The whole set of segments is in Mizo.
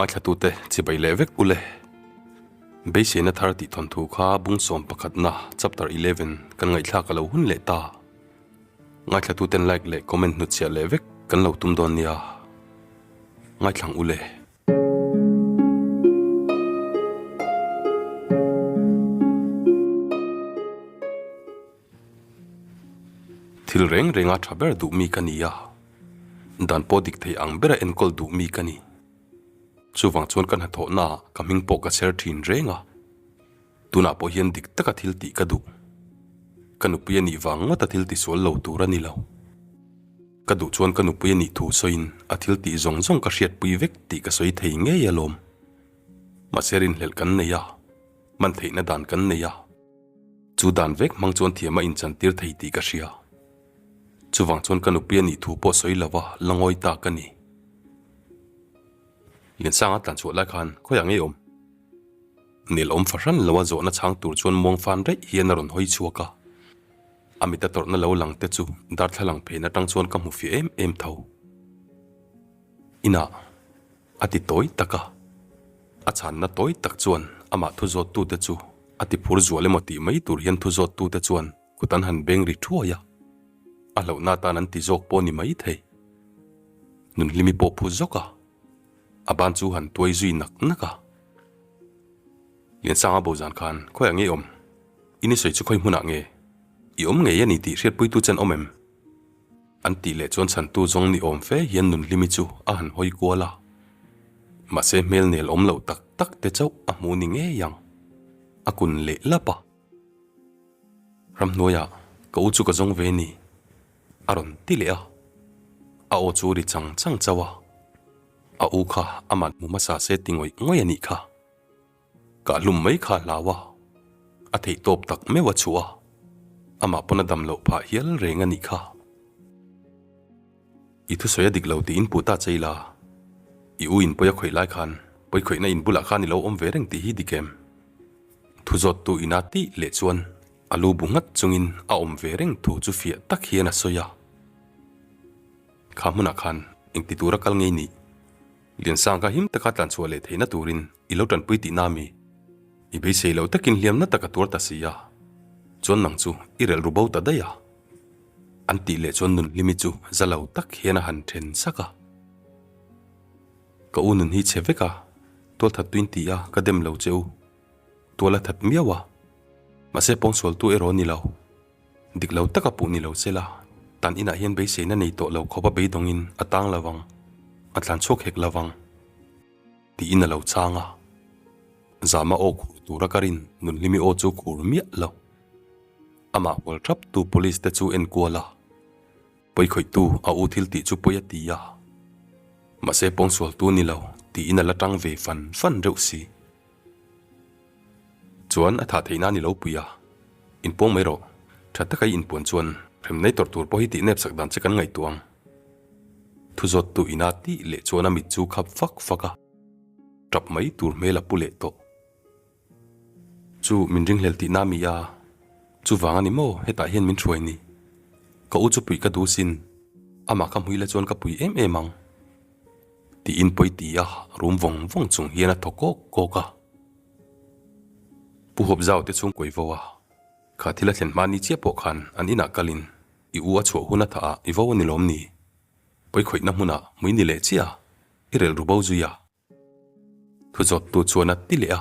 Ngaithlatute chibai leh vek ule. Beiseina thar tih thawnthu kha bung sawm pakhatna chapter 11 kan ngaihthlak a lo hun leh ta. Ngaithlatuten like leh comment hnutchhiah leh vek kan lo tum dawn nia. Ngaithlang ule. Thil reng renga tha ber duh mi ka ni a, dan pawh dik thei ang bera enkawl duh mi ka ni. Chuvang chuan ka hnathawhnaah ka hming pawh ka chher thin reng a, tunah pawh hian dik taka thil tih ka duh. Ka nupui a nih vang ngawta thil tisual lo tur a ni lo. Ka duh chuan ka nupui a nih thu sawiin a thil tih zawng zawng ka hriatpui vek tih ka sawi thei ngei alawm. Mahse rinhlelh kan nei a, hman theihna dan kan nei a. Chu dan vek hmang chuan thiam a inchantir thei tih ka hria. Chuvang chuan ka nupui a nih thu pawh sawi lova la ngawi ta ka ni. Liansanga tlan chhuah lai khan khawiah ngei awm? Nel awm fahran lo a zawhna chhang tur chuan muang fan daih hian a rawn hawi chhuak a. A mit a tawrhna lo lang te chu darthlalang phen atang chuan ka hmu fiah em em tho. Inah a ti tawi tak a, a chhanna tawi tak chuan amah thu zawttute chu a ti phur zual emaw tih mai tur hian thu zawttute chuan kut an han beng ri thuai a, a hlauhna atan an ti zawk pawh ni mai thei. Nunhlimi pawh phu zawk a, a ban chu han tuai zui nak nak a. Liansanga bo zan khan khawiah nge i awm? I ni sawi chu khawi hmunah nge i awm ngei a ni tih hriatpuitu chen awm em? An tih leh chuan chhantu zawng ni awm fe hian Nunhlimi chu a han hawi kual a. Mahse hmel nel awm loh tak tak te chauh a hmu ni ngei ang. A kun leh lap a. Ramhnuaiah ka u chu ka zawng ve ni a rawn ti leh a. A aw chu ri chang chang chauh a. A u kha amah hmu hmasa se ti ngawih ngawih a nih kha. Ka hlum mai kha hlau a, a theih tawp tak meuh a chhuah a, amah pawn a dam loh phah hial reng a nih kha. I thusawi a dik lo tiin puh ta che ila, i u in pawi a khawih lai khan pawi khawihna in bulah khan i lo awm ve reng tih hi dik em? Thu zawttu ina tih leh chuan a lu bu nghat chungin a awm ve reng thu chu fiah tak hian a sawi a. Kha hmunah khan engti tura kal ngei nih? Liansang kha him taka tlanchhuah leh theihna turin i lo tanpui tihna mi? I beisei loh takin hliamna tak a tuar ta si a, chuan nang chu i relh ru bo ta daih a. An tih leh chuan Nunhlimi chu za lo tak hian a han then sak a. Ka u nun hi chhe vek a, tual that tuin ti a ka dem lo che u. Tual a that miau a, mahse pawngsualtu erawh ni lo. Dik lo taka puh ni lo se la, tan inah hian beiseina nei tawh lo khawpa beidawngin a tang lo vang, a tlan chhuak hek lo vang tiin a lo chhang a. Zama aw khur tura ka rin Nunhlimi aw chu khur miah lo. Amah hual thap tu police te chu en kual a, pawikhawihtu a u thil tih chu pawi a ti a, mahse pawngsualtu ni lo tiin a la tang ve fan fan reuh si. Chuan a thah theih nan i lo pui a, inpuang mai rawh. Tha taka i inpuan chuan hrem nei tawrh tur pawh hi tih nep sak dan che kan ngaihtuah ang. Thu zawttu ina tih leh chuan a mit chu khap fak fak a, tap mai tur hmel a pu leh tawh. Chu min ringhlel tihna mi a, chuvang a ni maw hetah hian min hruai ni. Ka u chu puih ka duh sin, amah kha hmuila chuan ka pui em em ang. Tiin pawi ti a rum vawng vawng chung hian a thaw kawk kawk a. Pu Hawp Zau te chhungkawi vo a, kha thil a thlen hma ni chiah pawh khan an inah kalin i u a chhuah hun a thah ah i vo a ni lawm ni? Pawi khawihna hmunah hmui ni leh chiah a, i relh ru bo zui a. Thu zawttu chuan a ti leh a.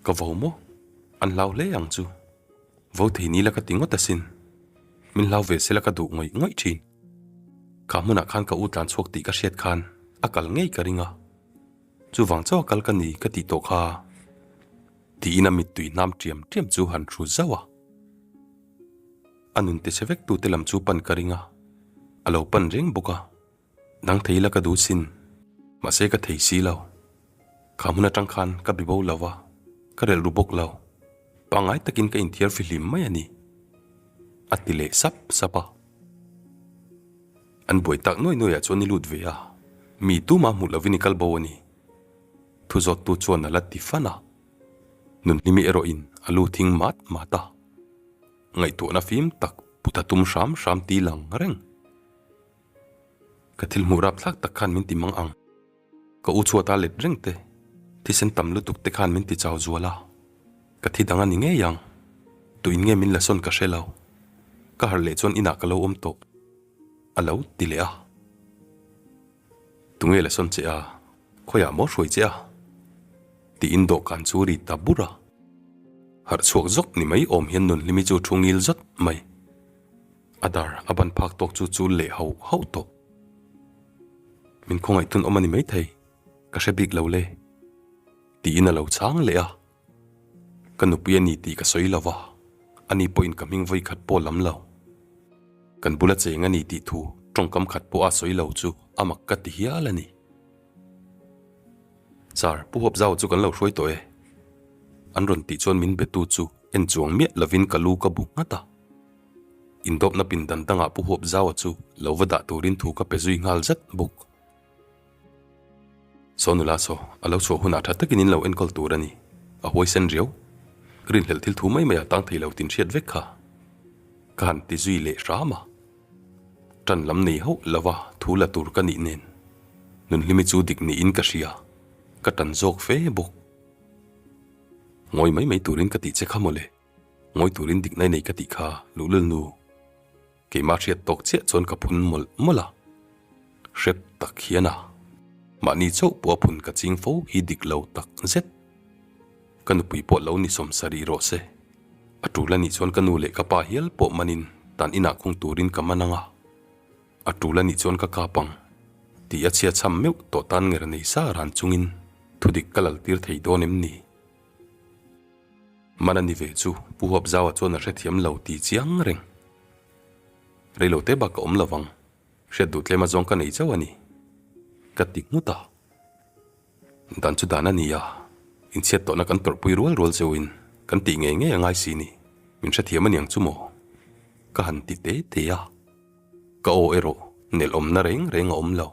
Ka vo maw? An hlau hle ang chu. Vo thei ni la ka ti ngawt asin. Min hlau ve sela ka duh ngawih ngawih thin. Kha hmunah khan ka u tlan chhuak tih ka hriat khan a kal ngei ka ring a. Chuvang chauh a kal ka ni ka tih tawh kha. Tiin a mittui hnam ṭiam ṭiam chu han hru zauh a. A nun tichhe vek tute lam chu pan ka ring a, a lo pan reng bawk a. Dang thei ila ka duh sin, mahse ka thei si lo. Kha hmun atang khan ka bi bo lo va, ka relh ru bawk lo. Pangngai takin ka inthiar fihlim mai a ni, a ti leh sap sap a. An buai tak nuai nuaiah chuan i lut ve a, mi tuma hmuh lovin i kal bo a ni. Thu zawttu chuan a la ti fan a, Nunhlimi erawhin a lu thing mat mat a. Ngaihtuahna fim tak put a tum hram hram ti lang reng. Ka thil hmuh rap thlak tak khan min ti mang ang. Ka u chhuata let reng te, thisen tam lutuk te khan min ti chau zual a, ka thi dang a ni ngei ang. Tuin nge min la sawn ka hre lo. Ka harh leh chuan inah ka lo awm tawh. A lo ti leh a. Tunge la sawn che a, khawiah maw hruai che a? Tiin dawhkan chu ri ta bur a. Harh chhuak zawk ni mai awm hian Nunhlimi chu thu ngil zawt mai. A dar a ban phak tawk chu chul leh hauh hauh tawh. Min khawngaih tun awm a ni maithei, ka hre bik lo le. Tiin a lo chhang leh a. Ka nupui a ni tih ka sawi lo va, ani pawhin ka hming vawi khat pawh lam lo. Kan bula cheng a ni tih thu tawngkam khat pawh a sawi lo chu a mak ka ti hial a ni. Sir, Pu Huap Zau chu kan lo hruai tawh e. An rawn tih chuan min betu chu en chuang miah lovin ka lu ka bu nghat a. Indawpna pindan dangah Pu Huap Zaua chu lo va dah turin thu ka pe zui nghal zat bawk. Saw nula saw, a lo chhuah hunah tha takin in lo enkawl tur a ni. A huaisen riau. Rinhlelh thil thu mai mai a tang thei lo tin hriat vek kha. Ka han ti zui leh hram a. Tan lam nei hauh lova thu la tur ka nih nen. Nunhlimi chu dik niin ka hria. Ka tan zawk fe bawk. Ngawi mai mai turin ka tih che kha mawle. Ngawi turin dikna i nei ka tih kha luhlul nu. Keimah hriat tawk chiah chuan ka phun mawlh mawlh a, hrep tak hian a mahni chauh pawh a phun ka ching fo hi dik lo tak zet. Ka nupui pawh lo ni sawmsarih rawh se, a tul anih chuan ka nu leh ka pa hial pawh manin tan inah khung turin ka man ang a, a tul anih chuan ka kap ang tih a chhia chham meuh tawh tan nger nei sa ran chungin thudik ka lal tir thei dawn em ni? Man a ni ve chu Pu Huapzaua chuan a hrethiam lo ti chiang reng. Reilo te bak ka awm lo vang, hriat duh tlem azawng ka nei chauh a ni. Ka ti nghut a. Dan chu dan a ni a, inchhiat tawhna kan tawrhpui rual rual cheuhin kan tih ngei ngei a ngai si ni, min hrethiam a niang chu maw? Ka han ti te te a. Ka aw erawh nelh awmna reng reng a awm lo.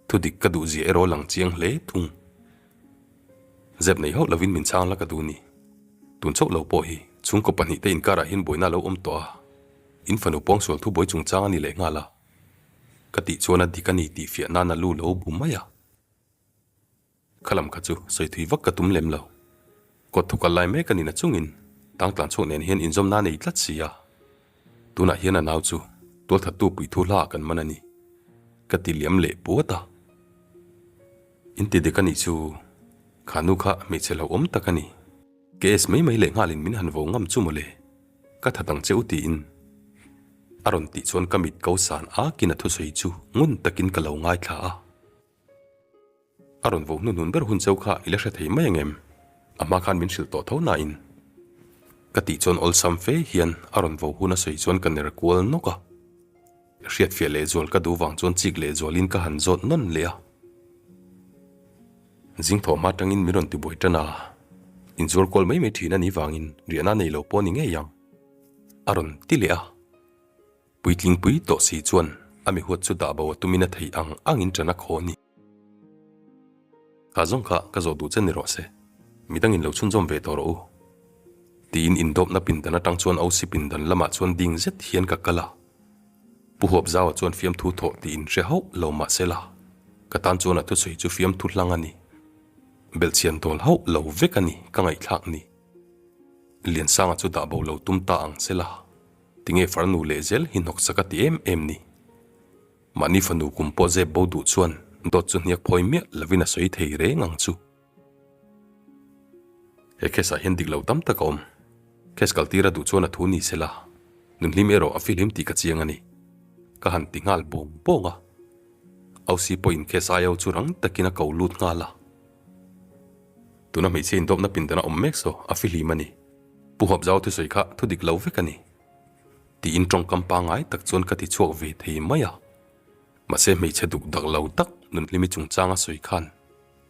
Thudik ka duh zia erawh lang chiang hle thung. Zep nei hauh lovin min chhang la ka duh ni. Tun chauh lo pawh hi chhungkaw pahnihte inkarah hian buaina a lo awm tawh a, in fanu pawngsual thubuai chungchang a ni leh nghal a, ka tih chuan a dik a ni tih fiah nan a lu lo bu mai a. Kha lam kha chu sawi thui vak ka tum lem lo. Kawt thu kal lai mek a ni na chungin tangtlan chhuak nen hian inzawmna a nei tlat si a. Tunah hian a nau chu tualthattu puithu hlaah kan man a ni. Ka ti liam leh puat a. In ti dik a nih chu, kha nu kha hmeichhe hlauhawm tak a ni. KS mai mai leh nghalin min han vo ngam chu mawle, ka that ang che u tiin a rawn tih chuan ka mit ko san akin a thusawi chu ngun takin ka lo ngaithla a. A rawn vo hnuhnun ber hun cheu kha i la hre thei mai angem? A hma khan min hrilh tawh tho nain. Ka tih chuan awlsam fe hian a rawn vo hun a sawi chuan ka ner kual nawk a. Hriatfiah lehzual ka duh vang chuan chik lehzualin ka han zawt nawn leh a. Zing thawh hma tangin min rawn tibuai tan a, inzuar kual mai mai thin a nih vangin riahna nei lo pawh a ni ngei ang, a rawn ti leh a. Puitling pui tawh si chuan a mi huat chu dah bo a tumin a theih ang angin ṭan a khaw a ni. Kha zawng kha ka zawh duh che ni rawh se, midangin lo chhunzawm ve tawh rawh u. Tiin indawpna pindan atang chuan Osi pindan lamah chuan ding zet hian ka kal a. Pu Huapzaua chuan fiamthu thawh tih in hre hauh lo mah se la, ka tan chuan a thusawi chu fiamthu hlang a ni. Belhchian dawl hauh lo vek a ni ka ngaihthlak ni. Liansanga chu dah bo lo tum ta ang se la, tinge farnu leh zel hi hnawksak a ti em em ni. Mahni fanu kum pawh zep bo duh chuan dawt chu hniak phawi miah lovin a sawi thei reng ang chu. He case ah hian dik lo tam tak a awm. Case kal tir a duh chuan a thu ni se la, nunhlim erawh a fihlim tih ka chiang a ni. Ka han ti nghal bawng bawng a. Ausi pawhin case aio chu rang takin a ko lut nghal a. Tuna hmeichhia indawpna pindan a awm mek saw a fihlim a ni. Pu Huapzau thusawi kha thu dik lo vek a ni. Tiin tawngkam pangngai tak chuan ka ti chhuak ve thei mai a. Mahse hmeichhe duk dak lo tak nunhlimi chungchang a sawi khan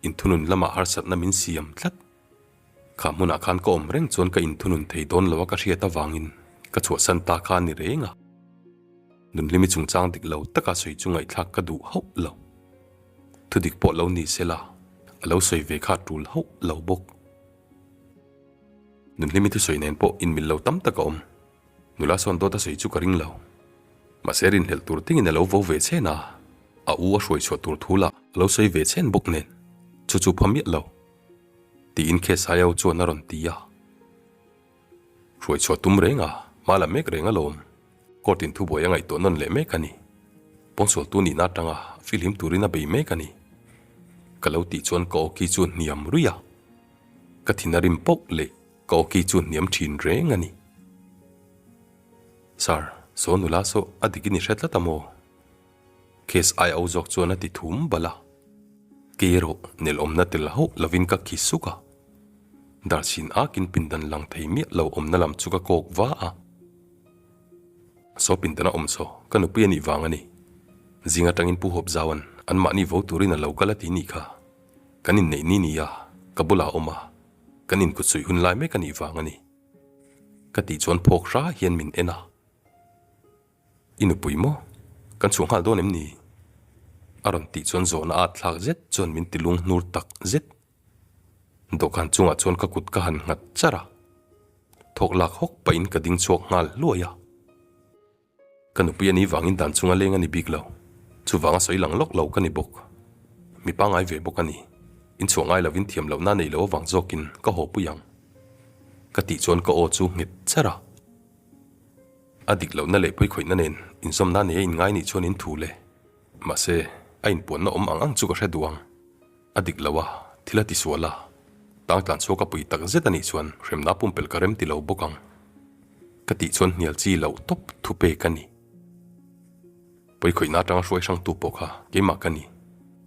Inthunun lamah harsatna min siam tlat. Kha hmunah khan ka awm reng chuan ka inthunun thei dawn lo a ka hriat avangin ka chhuahsan ta kha a ni reng a. Nunhlimi chungchang dik lo taka sawi chu ngaihthlak ka duh hauh lo. Thudik pawh lo ni se la, a lo sawi ve kha tul hauh lo bawk. Nunhlimi thusawi nen pawh inmil lo tam tak a awm. Nula sawn dawt a sawi chu ka ring lo. Mahse rinhlelh tur tingin a lo vo ve chhen a. A u a hruai chhuah tur thu lah a lo sawi ve chhen bawk nen, chu chu pha miah lo, tiin Case Aiau chuan a rawn ti a. Hruai chhuah tum reng a, hma la mek reng alawm. Court in thubuai a ngaihtuah nawn leh mek a ni. Pawngsualtu nihna atanga filhim turin a bei mek a ni. Ka lo tih chuan ka awki chu hniam ruih a. Ka thin a rim poh leh ka awki chu hniam thin reng a ni. Sir, saw nula saw a dik in i hre tlat a maw? Case ai au zawk chuan a ti thum bal a. Kei erawh nelawmna tel hauh lovin ka khi suk a. Darchhin akin pindan lang thei miah lo awmna lam chu ka kawk va a. Saw pindan a awm saw ka nupui a nih vang a ni. Zing atangin Pu Hawp Zauan anmahni vo turin a lo kal a ti nih kha. Kan inneih ni ni a, ka bulah a awm a, kan inkutsuih hun lai mek a nih vang a ni. Ka tih chuan phawk hra hian min en a. I nupui maw? Kan chhuah nghal dawn em ni? A rawn tih chuan zawhna at thlak zet chuan min ti lung hnur tak zet. Dawhkan chungah chuan ka kut ka han nghat char a, thawk lak hawk pahin ka ding chhuak nghal hluai a. Ka nupui a ni vangin dan chunga leng a ni bik lo, chuvanga sawi lang lawk lo ka ni bawk. Mi pangngai ve bawk a ni, inchhuah ngai lovin thiam lohna nei lo avang zawkin ka haw pui ang. Ka tih chuan ka aw chu nghet char a. A dik lohna leh pawikhawihna nen inzawmna nei a inngai nih chuan in thu le. Mahse, a inpuanna awm ang ang chu ka hre duh ang. A dik lo a, thil a tisual a, tang tlan chhuak a pui tak zet a nih chuan hremna pumpelh ka rem ti lo bawk ang. Ka tih chuan hnial chi loh tawp thu pek a ni. Pawikhawihna atanga hruai hrangtu pawh kha keimah ka ni,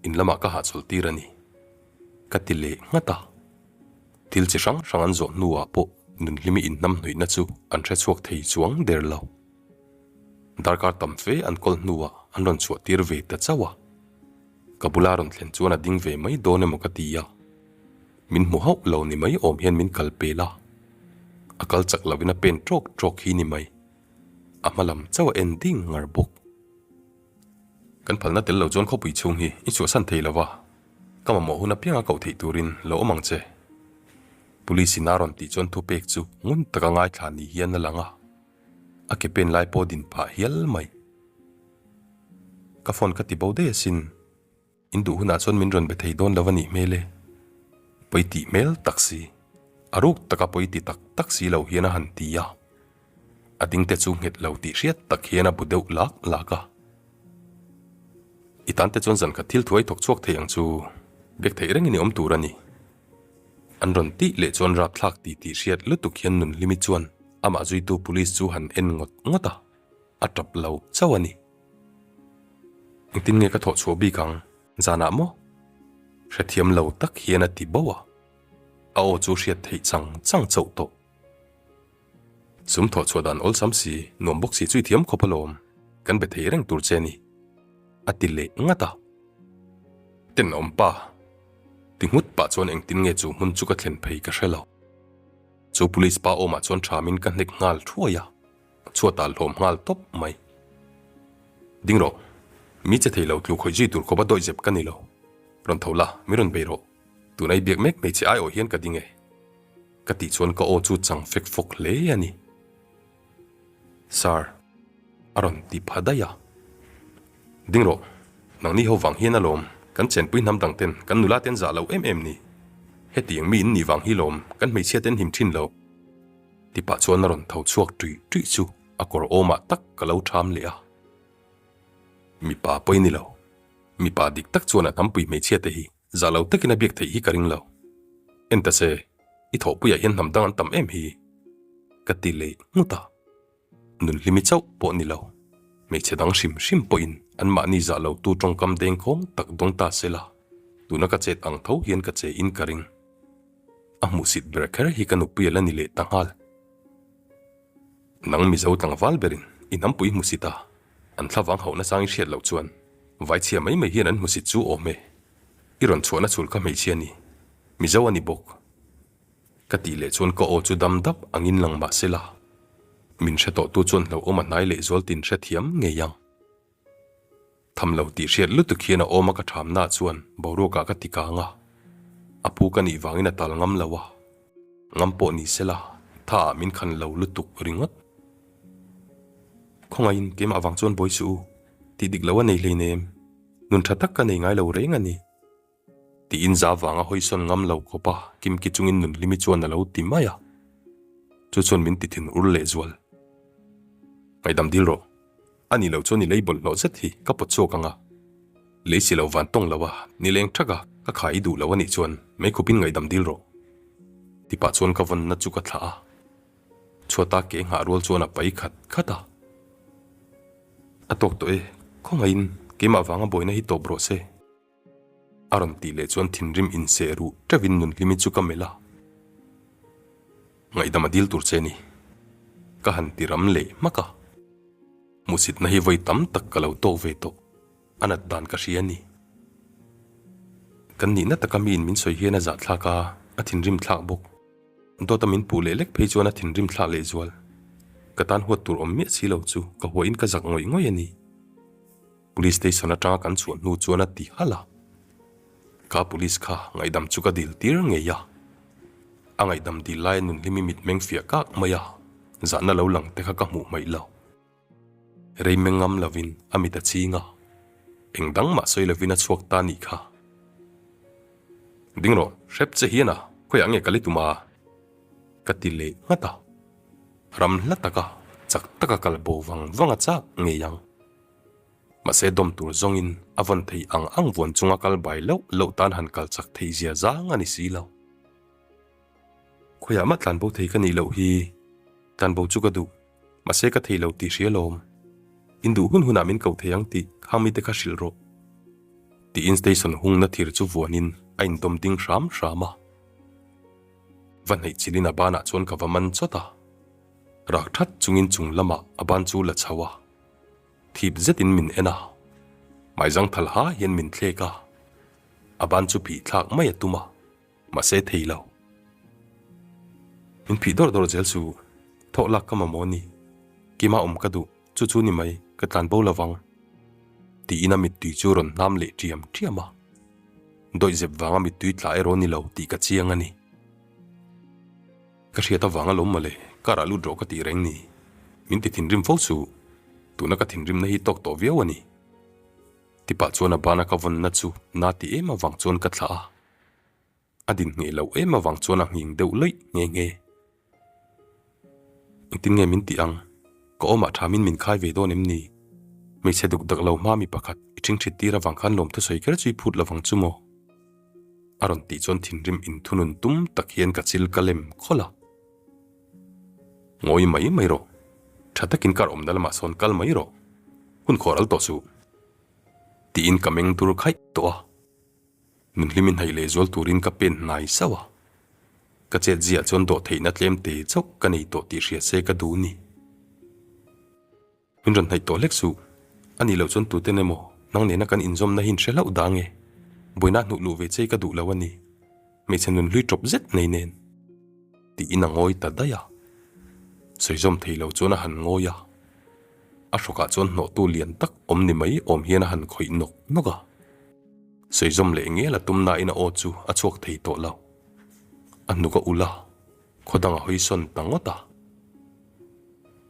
in lamah ka hahchawlh tir a ni. Ka ti leh nghat a. Thil chi hrang hrang an zawh hnuah pawh nunhlimi inhnamhnawihna chu an hre chhuak thei chuang der lo. Darkar tam fe an kawl hnuah an rawn chhuah tir ve ta chauh a. Ka bula rawn thlen chuan a ding ve mai dawn emaw ka ti a. Min hmu hauh lo ni mai awm hian min kal pel a. A kal chak lovin a pen tawk tawk hi ni mai. A hma lam chauh a en ding ngar bawk. Kan phalna tel lo chuan khawpui chhung hi i chhuahsan thei lo va, ka mamawh hun apianga koh theih turin lo awm ang che. Police in a rawn tih chuan thupek chu ngun taka ngaithla ni hian a lang a, a ke pen lai pawh din phah hial mai. Ka phone ka ti bo daih asin. In duh hunah chuan min rawn be thei dawn lo a nih hmel e. Pawi tih hmel tak si, a ruk taka pawi ti tak tak si lo hian a han ti a. A ding te chu nghet lo tih hriat tak hian a bu deuh lak lak a. I tan te chuan zan khat thil thuai thawk chhuak thei ang chu biak theih rengin i awm tur a ni. An rawn tih leh chuan rapthlak ti tih hriat lutuk hian Nunhlimi chuan amah zuitu police chu han en ngawt ngawt a, a tap lo chauh a ni. Engtin nge ka thawh chhuah bik ang? Zanah maw? Hrethiam lo tak hian a ti bauh a, a aw chu hriat theih chang chang chauh tawh. Sum thawh chhuah dan awlsam si, nuam bawk si chu i thiam khawp alawm, kan be thei reng tur che ni, a ti leh ngat a. Tenawm pa, ti nghut pah chuan engtin nge chu hmun chu ka thlen phei ka hre lo. Chu police pa awmah chuan thamin ka hnek nghal thuai a. Chhuatah hlawm nghal tawp mai. Ding rawh, mi che thei lo tlu khawih zui tur khawpa dawih zep ka ni lo. Rawn tho la, mi rawn bei rawh. Tuna i biak mek hmeichhe aiawh hian ka ding e. Ka tih chuan ka aw chu chang fek fawk hle a ni. Sir, a rawn ti pha daih a. Ding rawh, nangni ho vang hian alawm kan chenpui hnam dang ten kan nula ten zah lo em em ni. Hetiang mi in nih vang hi lawm kan hmeichhia ten him thin lo. Ti pah chuan a rawn tho chhuak ṭuih ṭuih chu a kawr awmah tak ka lo ṭham leh a. Mipa pawi ni lo. Mipa dik tak chuan a hnampui hmeichhia te hi zah lo takin a biak theih hi ka ring lo. En ta se, i thawhpuiah hian hnam dang an tam em hi? Ka ti leh nghut a. Nunhlimi chauh pawh ni lo. Hmeichhe dang hrim hrim pawhin anmahni zah lo tu tawngkam dengkhawng tak dawng ta se la, tuna ka chet ang tho hian ka che in ka ring. A hmuhsit ber kher hi ka nupui a la ni leh ta nghal. Nang Mizo tlangval berin i hnampui hmusit a, an thlavang hauhna chang i hriat loh chuan vaichhia mai mai hian an hmusit chu awm e. I rawn chhuahna chhul kha hmeichhia ni, Mizo a ni bawk. Ka tih leh chuan ka aw chu dam dap angin lang mah se la, min hre tawhtu chuan hlauhawm a hnai leh zual tin hrethiam ngei ang. Tham lo tih hriat lutuk hian a awm a ka thamna chuan boruak ah ka ti kang a, a pu ka nih vangin a tal ngam lo a, ngam pawh ni se la tha ah min khan lo lutuk ringawt. Khawngaihin keimah vang chuan buai suh u, tih dik lo a nei hleinem. Nun tha tak ka nei ngai lo reng a ni. Tiin za vanga hawisawn ngam lo khawp a Kimki chungin Nunhlimi chuan a lo ti mai a. Chu chuan min ti thin ur lehzual. Ngaihdam dil rawh. A nih loh chuan i lei bawlhhlawh zet hi ka pawt chhuak ang a. Lei si lo van tawng lo a, ni leng thak a, ka kha i duh lo a nih chuan mei khupin ngaihdam dil rawh. Ti pah chuan ka vawnna chu ka thlah a. Chhuata ke nghah rual chuan a pai khat khat a. A tawk tawh e, khawngaihin keimah vanga buaina hi tawp rawh se. A rawn tih leh chuan thinrim inseh ruh teuhin Nunhlimi chu ka melh a. Ngaihdam a dil tur che ni. Ka han ti ram leh hmak a. Hmuhsitna hi vawi tam tak ka lo tawk ve tawh. A nat dan ka hria a ni. Kan nihna taka miin min sawi hian a zahthlak a, a thinrim thlak bawk. Dawta min puh leh lek phei chuan a thinrim thlak leh zual. Ka tan huat tur awm miah si lo chu ka huahin ka zak ngawih ngawih a ni. Police station atanga kan chhuah hnu chuan a ti halh a. Ka police kha ngaihdam chu ka dil tir ngei a. A ngaihdam dil laia Nunhlimi mitmeng fiah kak mai a, zahna lo lang te kha ka hmuh hmaih lo. Rei meng ngam lovin a mit a ching a, eng dang mah sawi lovin a chhuak ta nih kha. Ding rawh, hrep che hian a, khawiah nge kal i tum a? Ka ti leh nghat a. Ram hla taka chak taka kal bo vang vang a chak ngei ang. Mahse dawm tur zawngin a vawn thei ang ang vuan chunga kal bai loh loh tan han kal chak theih zia zang a ni si lo. Khawiah mah tlanbo thei ka nih loh hi tlanbo chu ka duh, mahse ka thei lo tih hria lawm. In duh hun hunah min ko thei ang tih khang mite kha hrilh rawh. Tiin station hungna thir chu vuanin a indawm ding hram hram a. Va hnaih chilin a banah chuan ka va man chawt a. Rak that chungin chung lamah a ban chu la chho a. Thip zetin min en a, hmaizang thal ha hian min thlek a, a ban chu phih thlak mai a tum a, mahse thei lo. Min phih dawrh dawrh zel chu thawh lak ka mamawh a ni, kima awm ka duh, chu chu ni mai, ka tlan bo lovang. Tiin a mittui chu rawn hnam leh ṭiam ṭiam a, dawihzep vanga mittui tla erawh ni lo tih ka chiang a ni. Ka hriat avang alawm mawle, car ah lut rawh ka tih reng ni. Min ti thinrim fo chu, tuna ka thinrimna hi tawk tawh viau a ni. Tipah chuan a bana ka vawnna chu na ti em avang chuan ka thlah a. A din ngheh loh em avang chuan a nghing deuh lawih nghe nghe. Engtin nge min tih ang? Ka awmah thamin min khai ve dawn em ni? Hmeichhe duk dak lo hma mi pakhat i ṭhingṭhit tir avang khan lawmthu sawi kher chu i phut lovang chu maw? A rawn tih chuan thinrim inthunun tum tak hian ka chil ka lem khawlh a. Ngawi mai mai rawh. Tha takin kar awmna lamah sawn kal mai rawh. Hun khawh ral tawh suh. Tiin ka meng dur khaih tawh a. Nun hlim in hnaih lehzual turin ka pen hnai sauh a. Ka chet ziah chuan dawh theihna tlem te chauh ka nei tawh tih hria se ka duh ni. Min rawn hnaih tawh hlek suh. A nih loh chuan tuten emaw nang nena kan inzawmna hi in hre hlauh dang e. Buaina hnuh luh ve che ka duh lo a ni. Hmeichhe nun hlui tawp zet nei nen. Tiin a ngawi ta daih a. Sawi zawm thei lo chuan a han ngawi a. A hrawkah chuan hnawhtu lian tak awm ni mai awm hian a han khawih nawk nawk a. Sawi zawm leh ngel a tum nain a aw chu a chhuak thei tawh lo. A hnuk a ulh a. Khaw dang a hawi sawn ta ngawt a.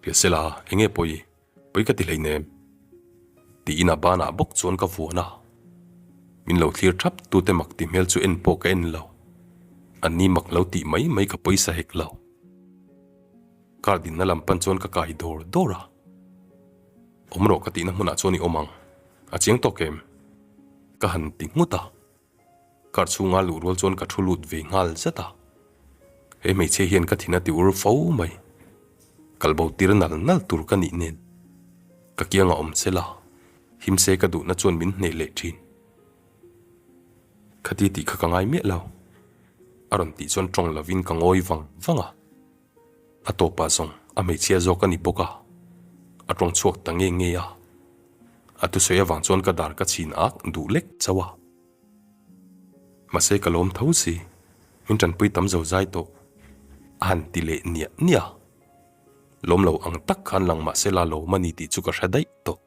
Piasela, eng nge pawi? Pawi ka ti hleinem. Tiin a banah bawk chuan ka vuan a. Min lo thlir thap tute mak ti hmel chu en pawh ka en lo. An ni mak lo tih mai mai ka pawisa hek lo. Car dinna lam pan chuan ka kai dawr dawr a. Awm rawh ka tihna hmunah chuan i awm ang. A chiang tawk em? Ka han ti nghut a. Car chhunga luh rual chuan ka thu lut ve nghal zet a. He hmeichhia hian ka thin a ti ur fo mai. Kal bo tir nal nal tur ka nih nen. Ka kianga awm se la, him se ka duhna chuan min hneh leh thin. Khati tih kha ka ngai miah lo. A rawn tih chuan tawng lovin ka ngawi vang vang a. A tawpah zawng a hmeichhia zawk a ni bawk a, a tawng chhuak ta nge nge a. A thusawi avang chuan ka dar ka chhin ak duh lek chauh a. Mahse ka lawm tho si, min tanpui tam zo zai tawh a han ti leh niah niah a. Lawm lo ang tak khan lang mahse la lawm a ni tih chu ka hre daih tawh.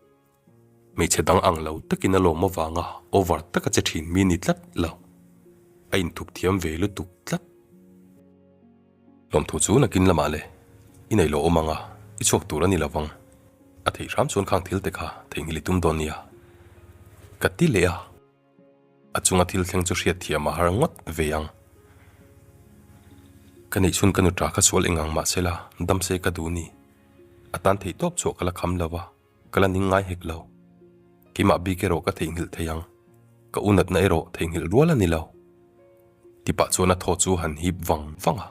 Hmeichhe dang ang lo takin a lawm avanga over taka che thin mi ni tlat lo. A inthup thiam ve lutuk tlat. Lawmthu chu nakin lamah le, i nei lo awm ang a, i chhuak tur a ni lovang. A theih hram chuan khang thil te kha theihnghilh i tum dawn nia. Ka ti leh a. A chunga thil thleng chu hriat thiam a har ngawt ve ang. Ka neih chhun ka nu ṭa kha sual eng ang mah sela, dam se ka duh ni. A tan theih tawp chhuah ka la kham lo a, ka la ning ngai hek lo. Keimah bik erawh ka theihnghilh thei ang. Ka u natna erawh theihnghilh rual a ni lo. Ti pah chuan a thaw chu han hip vang vang a.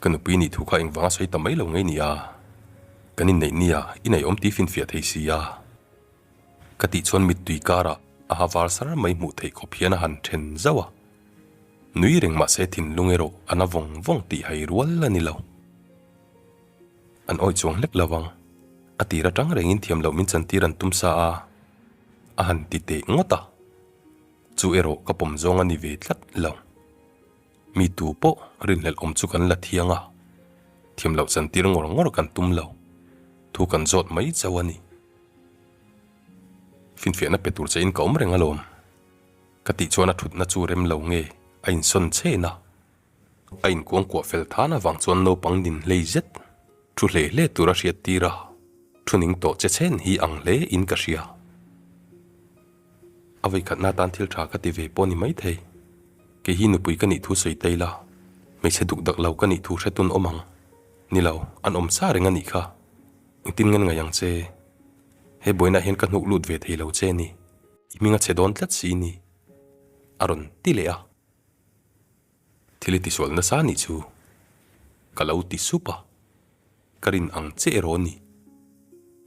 Ka nupui nih thu kha engvang a sawi ta mai lo ngei ni a. Kan inneih nia i naihawm ti finfiah thei si a. Ka tih chuan mittui karah a ha var sar mai hmuh theih khawp hian a han then zauh a. Nui reng mahse thinlung erawh a na vawng vawng tih hai rual a ni lo. An awih chuang hlek lo ang. A tir atang rengin thiam loh min chantir an tum sa a, a han ti teh ngawt a. Chu erawh ka pawm zawng a ni ve tlat lo. Mi tu pawh rinhlelh awm chu kan la thiang a, thiam loh chantir ngawr ngawr kan tum lo. Thu kan zawt mai chauh a ni. Finfiahna pe tur che in ka awm reng alawm. Ka tih chuan a thutna chu rem lo nge a insawn chen a. A inkuangkuah fel than avang chuan naupang nin hlei zet thu hle hle tur a hriat tir a, thu ning tawh che chen hi ang hle in ka hria. A vawikhatna atan thil tha ka ti ve pawh ni maithei. Kei hi nupui ka nih thu sawi ta ila, hmeichhe duk dak lo ka nih thu hretun awm ang. Ni lo, an awm sa reng a nih kha. Engtin ngen ngaih ang che? He buainaah hian ka hnuk lut ve thei lo che ni. I hming a chhe dawn tlat si ni. A rawn ti leh a. Thil i tisual nasa nih chu ka lo ti sup a. Ka rin ang che erawh ni.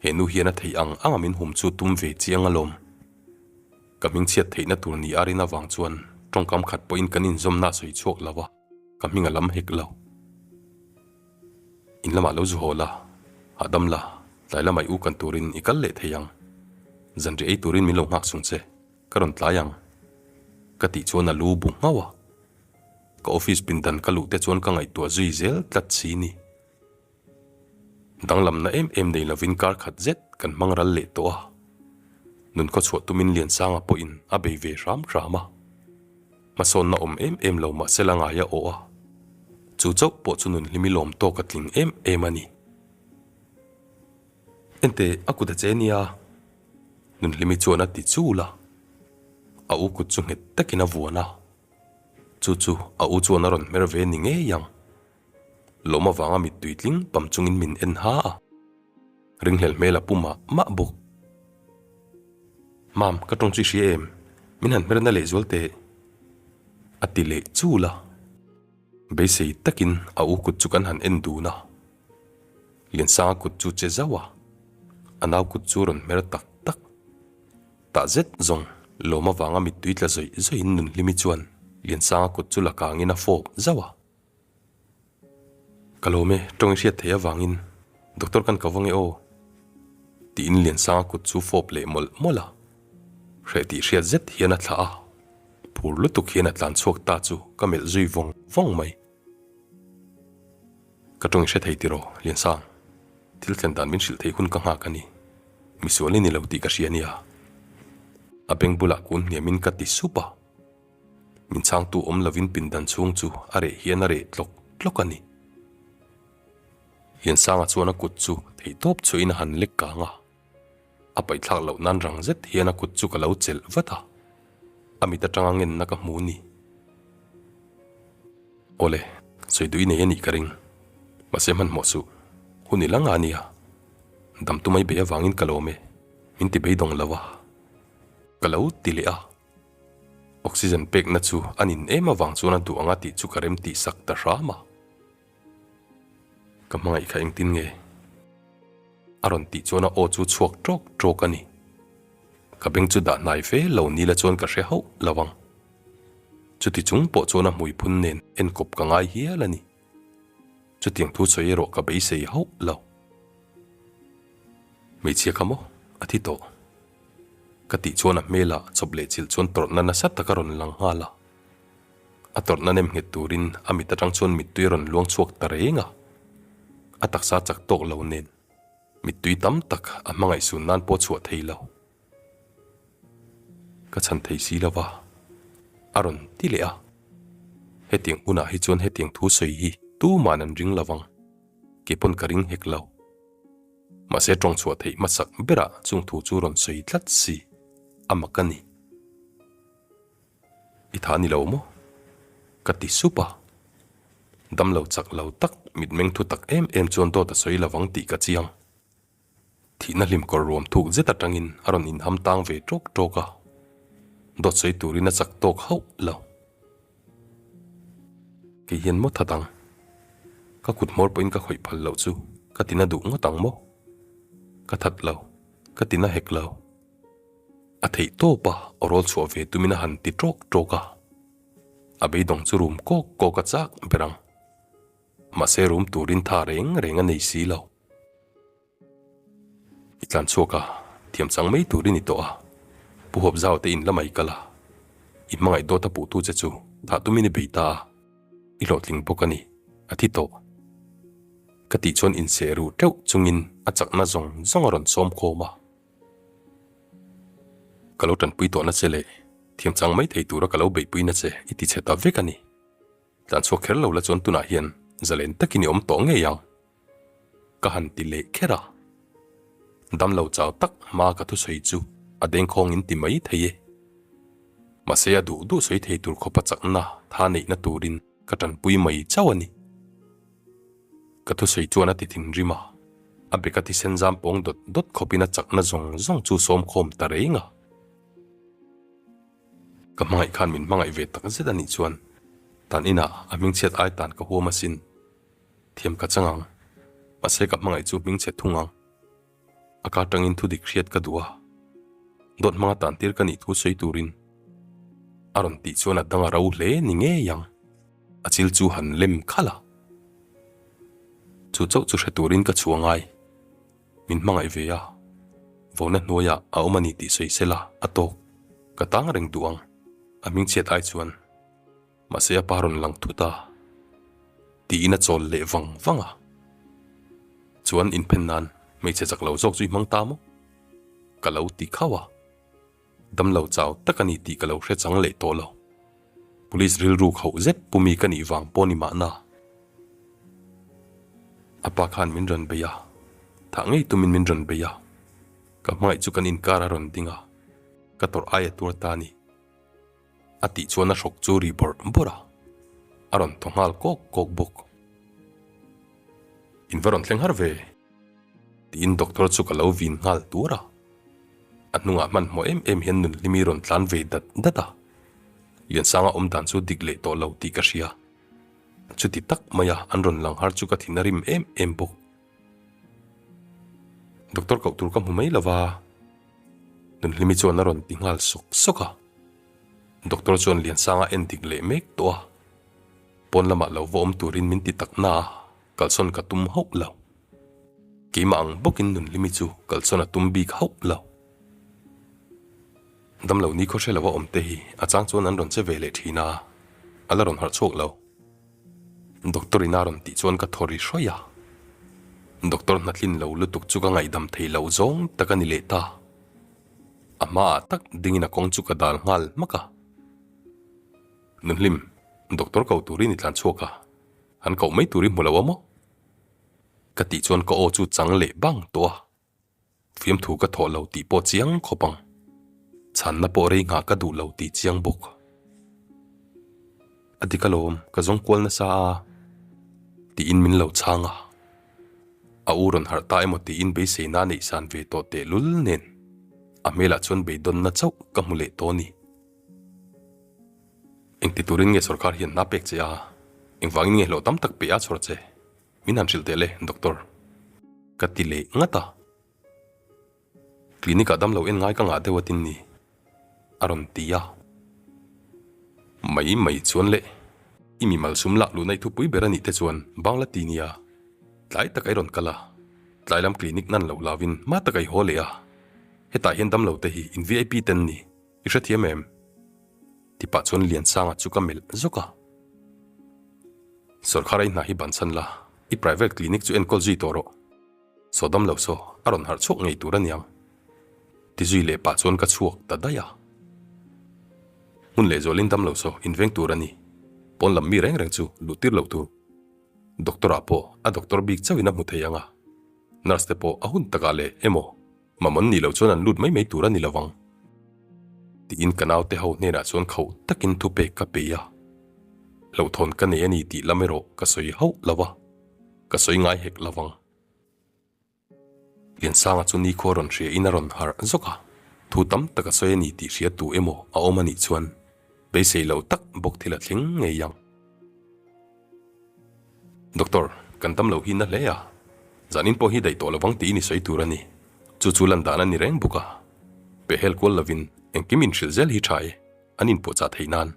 He nu hian a theih ang anga min hum chu tum ve chiang alawm. Ka hming chhiat theihna tur ni a rin avang chuan tawngkam khat pawhin kan inzawmna a sawi chhuak lo a, ka hming a lam hek lo. In lamah lo zu haw la, hahdam la, tlai lamah i u kan turin i kal leh thei ang. Zanriah ei turin min lo nghak sung che, ka rawn tlai ang. Ka tih chuan a lu bu nghauh a. Ka office pindan ka luh te chuan ka ngaihtuah zui zel tlat si ni. Danglamna em em nei lovin kar khat zet kan hmang ral leh tawh a. Nun khawchhuah tumin Liansanga pawhin a bei ve hram hram a. Hmasawnna awm em em lo mahse la ngai a awh a, chu chauh pawh chu nun hlimi lawm tawk a tling em em a ni. Enteh a kut a che nia, nun hlimi chuan a ti chul a, a u kut chu nghet takin a vuan a, chu chu a u chuan a rawn hmer ve ni ngei ang. Lawm avanga mittui tling pam chungin min en ha a. Ringhlel hmel a pu mah mah bawk. Mam, ka tawng chu i hria em? Min han hmerna leh zual teh. A ti leh chul a. Beisei takin a u kut chu kan han en dun a. Liansanga kut chu che zauh a, a nau kut chu rawn hmer tak tak. Tah zet zawng, lawm avanga mittui tla zawih zawihin Nunhlimi chuan Liansanga kut chu la kangin a fawp zauh a. Ka lawm e, tawng i hriat theih avangin Doctor kan ka vawng e aw tiin Liansanga kut chu fawp leh mawlh mawlh a, hreh tih hriat zet hian a thlah a, phur lutuk hian a tlan chhuak ta chu ka melh zui vawng vawng mai. Ka tawng i hre thei tiraw Liansang, thil thlen dan min hrilh theih hun ka nghak a ni, misual i ni lo tih ka hria nia. A beng bulah kun hniamin ka ti sup a. Min chhangtu awm lovin pindan chhung chu a reh hian a reh tlawk tlawk a ni. Liansanga chuan a kut chu theihtawp chhuahin a han lek kang a, a paihthlak loh nan rang zet hian a kut chu ka lo chelh vat a, a mit atanga ngenna ka hmu ni. Awle, sawi duh i nei a nih ka ring. Mahse hmanhmawh suh, hun i la nga nia. Dam tumai bei avangin ka lawm e, min ti beidawng lo a. Ka lo ti leh a. Oxygen pekna chu a nin em avang chuan a duh anga tih chu ka rem tih sak ta hram a. Ka hmangaih kha engtin nge? A rawn tih chuan a aw chu chhuak tawk tawk a ni. Ka beng chu dah hnai fe lo ni la chuan ka hre hauh lo ang. Chuti chung pawh chuan a hmui phun nen enkawp ka ngai hial a ni. Chutiang thu sawi erawh ka beisei hauh lo. Hmeichhia kha maw? A thi tawh. Ka tih chuan a hmelah chawp leh chilh chuan tawrhna nasa tak a rawn lang nghal a. A tawrhna nem nghet turin a mit atang chuan mittui a rawn luang chhuak ta reng a. A taksa chak tawk lo nen mittui tam tak a hmangaih sun nan pawh chhuah thei lo. Ka chhan thei si lo va, a rawn ti leh a. Hetiang hunah hi chuan hetiang thu sawi hi tuman an ring lo vang, kei pawn ka ring hek lo. Mahse tawng chhuah theih hmasak berah chung thu chu rawn sawi tlat si. A mak a ni. I tha ni lo maw? Ka ti sup a. Damlo chak lo tak, mitmeng thu tak em em chuan dawt a sawi lovang tih ka chiang. Thihna hlim kawr ruam thuk zet atangin a rawn inham tang ve tawk tawk a, dawt sawi turin a chak tawk hauh lo. Kei hian maw that ang? Ka kut hmawr pawhin ka khawih phal loh chu ka tina duh ngawt ang maw? Ka that lo, ka tina hek lo. A theih tawp a, aw rawl chhuah ve tumin a han ti tawk tawk a. A beidawng chu rum kawk kawk a chak ber ang. Mahse rum turin tha reng reng a nei si lo. I tlan chhuak a, thiam chang mai turin i tawh a, Pu Huap Zau te in la mai kal a, i hmangaih dawt a puhtu che chu thah tumin i bei ta a, i hlawhtling bawk a ni, a thi tawh. Ka tih chuan inseh ruh teuh chungin a chakna zawng zawng a rawn sawm khawm a. Ka lo tanpui tawhna che leh thiam chang mai thei tura ka lo beihpuina che i ti chhe ta vek a ni. Tlan chhuak kher lo la chuan tunah hian zalen takin i awm tawh ngei ang. Ka han ti leh kher a. Damlo chau tak hma ka thusawi chu a dengkhawng in ti mai thei e. Mahse a duh duh sawi thei tur khawpa chakna tha neihna turin ka tanpui mai chauh a ni. Ka thusawi chuan a ti thinrim a, a beka thisen zam pawng dawt dawt khawpin a chakna zawng zawng chu sawm khawm ta reng a. Ka hmangaih khan min hmangaih ve tak zet a nih chuan tan inah a hmingchhiat ai tan ka huam asin. Thiam ka chang ang. Mahse ka hmangaih chu hmingchhe thung ang. A ka tangin thu dik hriat ka duh a. Dawt hmanga tan tir ka nih thu sawi turin a rawn tih chuan a dang a ro hle ni ngei ang. A chil chu han lem khalh a. Chu chauh chu hre turin ka chhuah ngai. Min hmangaih ve a. Vona hnuaiah a awm a ni tih sawi sela a tawk. Ka tang reng duh ang. A hmingchhiat ai chuan. Mahse a pa rawn lang thut a, tiin a chawl leh vang vang a. Chuan inphen nan hmeichhe chak lo zawk chu i hmang ta maw? Ka lo ti khauh a. Damlo chau tak a ni tih ka lo hre chang leh tawh lo. Police rilru khauh zet pumi ka nih vang pawh ni mahna. A pa khan min rawn bei a, thah ngei tumin min rawn bei a. Ka hmangaih chu kan inkar a rawn ding a, ka tawrh aia tuar ta a ni. A tih chuan a hrawk chu ri bawrh bawrh a, a rawn thaw nghal kawk kawk bawk. In va rawn thleng har ve? Tiin doctor chu ka lo vin nghal tuar a. A hnungah hmanhmawh em em hian Nunhlimi rawn tlan ve dat dat a. Liansanga awm dan chu dik leh tawh lo tih ka hria. Chuti tak maia an rawn lang har chu ka thin a rim em em bawk. Doctor koh tur ka hmu mai lova, Nunhlimi chuan a rawn ti nghal sawk sawk a. Doctor chuan Liansanga en dik leh mek tawh a, pawn lamah lo va awm turin min ti tak na a, kalsawn ka tum hauh lo. Keimah ang bawkin Nunhlimi chu kalsawn a tum bik hauh lo. Damlo ni khaw hre lo a awm te hi a chang chuan an rawn che ve leh thin a, a la rawn harh chhuak lo. Doctor in a rawn tih chuan ka thaw ri hrawih a, Doctor hnatlin lo lutuk chu ka ngaihdam thei loh zawng tak a ni leh ta. A hmaah tak dingin a kawng chu ka dal nghal hmak a. Nunhlim, Doctor ko turin i tlan chhuak a, han koh mai tur i hmu lo a maw? Ka tih chuan ka aw chu chang leh bang tawh a. Fiamthu ka thawh lo tih pawh chiang khawp ang. Chhanna pawh rei nghah ka duh lo tih chiang bawk. A dik alawm, ka zawng kual nasa a, tiin min lo chhang a. A u rawn harh ta emaw tiin beiseina a neih san ve tawh tehlul nen a hmelah chuan beidawnna chauh ka hmu leh tawh a ni. Engti turin nge sorkar hian hna pek che a? Engvangin nge hlawh tam tak pe a chhawr che? Min han hrilh teh le, Doctor. Ka ti leh ngat a. Clinic ah damlo en ngai ka ngah deuh atin ni, a rawn ti a. Mai mai chuan le, i mi malsum lak luhna i thupui ber a nih te chuan bangla ti nia. Tlai tak i rawn kal a, tlai lam clinic nan lo lavin hma tak i haw leh a. Hetah hian damlo te hi in VIP ten ni, i hrethiam em? Ti pah chuan Liansanga chu ka melh zawk a. Sorkar a i hna hi bansan la, i private clinic chu enkawl zui tawh rawh. Saw dam lo saw, a rawn harh chhuak ngei tur a niang. Ti zui leh pah chuan ka chhuak ta daih a. Hmun leh zualin dam lo saw inveng tur a ni. Pawn lam mi reng reng chu luh tir loh tur. Doctor ah pawh a doctor bik chauhin a hmu thei ang a. Nurse te pawh a hun takah leh emaw mamawn nih loh chuan an lut mai mai tur a ni lovang. Tiin ka naute ho hnenah chuan khauh takin thupek ka pe a. Hlauhthawn ka nei a ni tih lam erawh ka sawi hauh lo a, ka sawi ngai hek lo vang. Liansanga chu nikhua rawn hria in a rawn harh zawk a, thu tam tak a sawi a ni tih hria tu emaw a awm a nih chuan beisei lo tak bawk thil a thleng ngei ang. Doctor, kan dam lo hi na hle a, zanin pawh hi daih tawh lovang tiin i sawi tur a ni. Chu chu lan dan a ni reng bawk a, pehhel kual lovin engkim inhrilh zel hi tha e, an inpuahchah theih nan.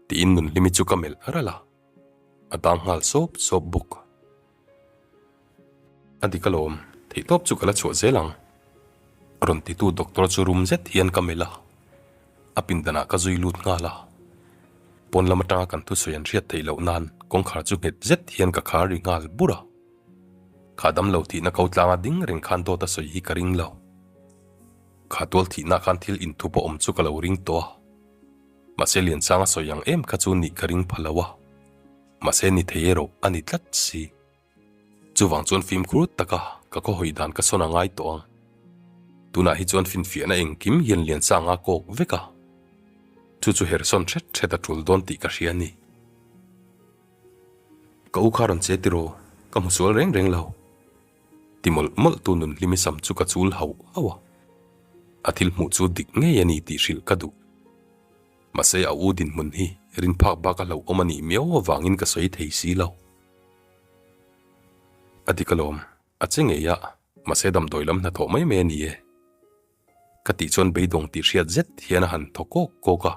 Tiin Nunhlimi chu ka melh ral a, a dang nghal sawp sawp bawk. A dik alawm, theihtawp chu ka la chhuah zel ang. Rawn titu doctor chu rum zet hian ka melh a, a pindanah ka zui lut nghal a. Pawn lam atanga kan thusawi an hriat theih loh nan kawngkhar chu nghet zet hian ka khar ri nghal bur a. Kha damlo thihna ko tlanga ding reng khan dawt a sawi hi ka ring lo. Kha tual thihna khan thil inthup a awm chu ka lo ring tawh a. Mahse Liansanga sawi ang em kha chu nih ka ring pha lo a. Mahse ni thei erawh a ni tlat si. Chuvang chuan fimkhur taka ka khawhawi dan ka sawn a ngai tawh ang. Tunah hi chuan finfiahna engkim hian Liansanga kawk vek a. Chu chu hersawn hret hret a tul dawn tih ka hria a ni. Ka u kha rawn che tiraw, ka hmu sual reng reng lo. Ti mawlh mawlh tu nun hlimi sam chu ka chul hauh hauh a. A thil hmuh chu dik ngei a ni tih hrilh ka duh. Mahse a u dinhmun hi rin phak bak a hlauhawm a nih miau avangin ka sawi thei si lo. A dik alawm, a che ngei a, mahse damdawi lam hnathawh mai mai a ni e. Ka tih chuan beidawng tih hriat zet hian a han thaw kawk kawk a.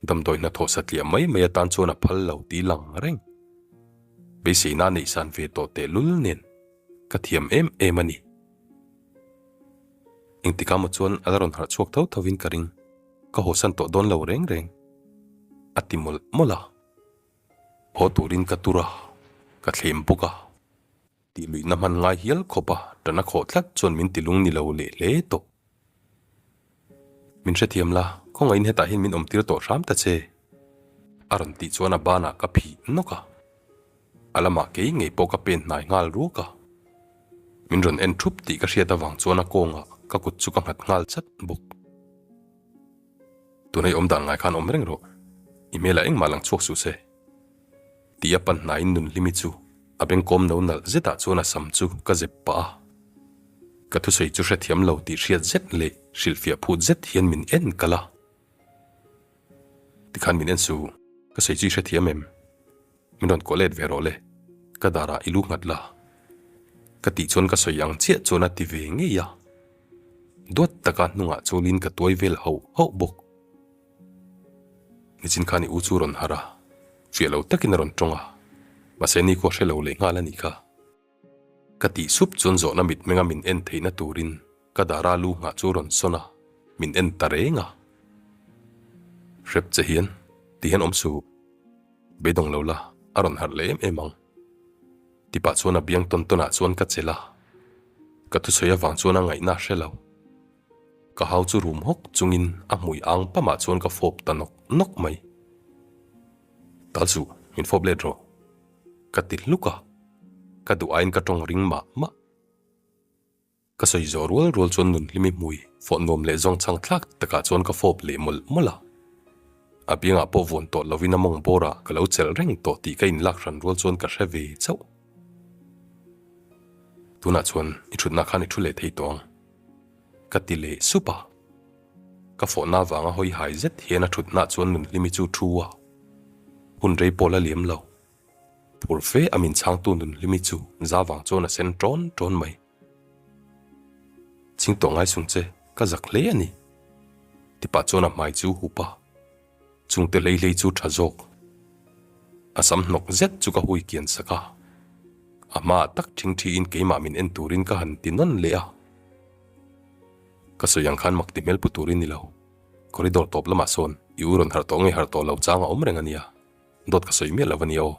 Damdawi hnathawh satliah mai mai atan chuan a phal lo tih lang reng. Beiseina neihsan ve tawh tehlul nen ka thiam em em a ni. Engtikah maw chuan a la rawn harh chhuak tho tho in ka ring, ka hawsan tawh dawn lo reng reng. A ti mawlh mawlh a. Haw turin ka tur a, ka thlem bawk a. Tih luihna hman ngai hial khawp a, ṭan a khawh tlat chuan min ti lung ni lo leh hle tawh. Min hrethiam la, khawngaihin hetah hian min awmtir tawh hram ta che. A rawn tih chuan a banah ka phih nawk a. A lamah kei ngei pawh ka pen hnai nghal ruak a. Min rawn en thup tih ka hriat avang chuan a kawngah ka kut chu ka nghat nghal chat bawk. Tuna i awm dan ngai khan awm reng rawh, i hmelah engmah lang chhuak suh se. Tih a pan hnaiin Nunhlimi chu a bengkawm no nalh zetah chuan a sam chu ka zep pah a. Ka thusawi chu hrethiam lo tih hriat zet leh hrilhfiah phut zet hian min en kalh a. Tikhan min en su, ka sawi chu i hrethiam em? Min rawn kuah let ve rawh le, ka darah i lu nghat la. Ka tih chuan ka sawi ang chiah chuan a ti ve ngei a. Duat taka hnungah chulin ka tuai vel hauh hauh bawk. Nichin khan i u chu rawn harh a, fiah lo takin a rawn tawng a, mahse ni khaw hre lo leh nghal a nih kha. Ka tih sup chuan zawhna mitmenga min en theihna turin ka dara lu nghah chu rawn sawn a, min en ta reng a. Hrep che hian ti hian awm suh. Beidawng lo la, a rawn harh leh em em ang. Tipah chuan a biang tawn tawnah chuan ka chelh a, ka thusawi avang chuan a ngaihna a hre lo. Ka hau chu rum hawk chungin a hmui ang pamah chuan ka fawp ta nawk nawk mai. Tal suh, min fawp let rawh. Ka ti hluk a, ka duh aiin ka tawng ring mah mah. Ka sawi zawh rual rual chuan Nunhlimi hmui fawh nuam leh zawng chhang thlak takah chuan ka fawp leh mawlh mawlh a. A biangah pawh vuan tawh lovin a mawng bawrah ka lo chelh reng tawh tih ka inlak hran rual chuan ka hre ve chauh. Tunah chuan i thutna khan i thu leh thei tawh ang. Ka ti leh sup a. Ka fawhna avanga hawi hai zet hian a thutna chuan Nunhlimi chu thu a. Hun rei pawh la liam lo. Phur fe a min chhangtu Nunhlimi chu za vang chuan a sen ṭawn ṭawn mai. Ching tawh ngai sung che, ka zak hle a ni. Tipah chuan a hmai chu hup a. Chungte hlei hlei chu tha zawk. A sam hnawk zet chu ka hui kian sak a. A hmaah tak thingthiin keimah min en turin ka han ti nawn leh a. Ka sawi ang khan mak ti hmel pu turin ni lo. Corridor tawp lamah sawn i u rawn harh tawh nge harh tawh lo chang a awm reng a nia. Dawt ka sawi miah lo a nia aw.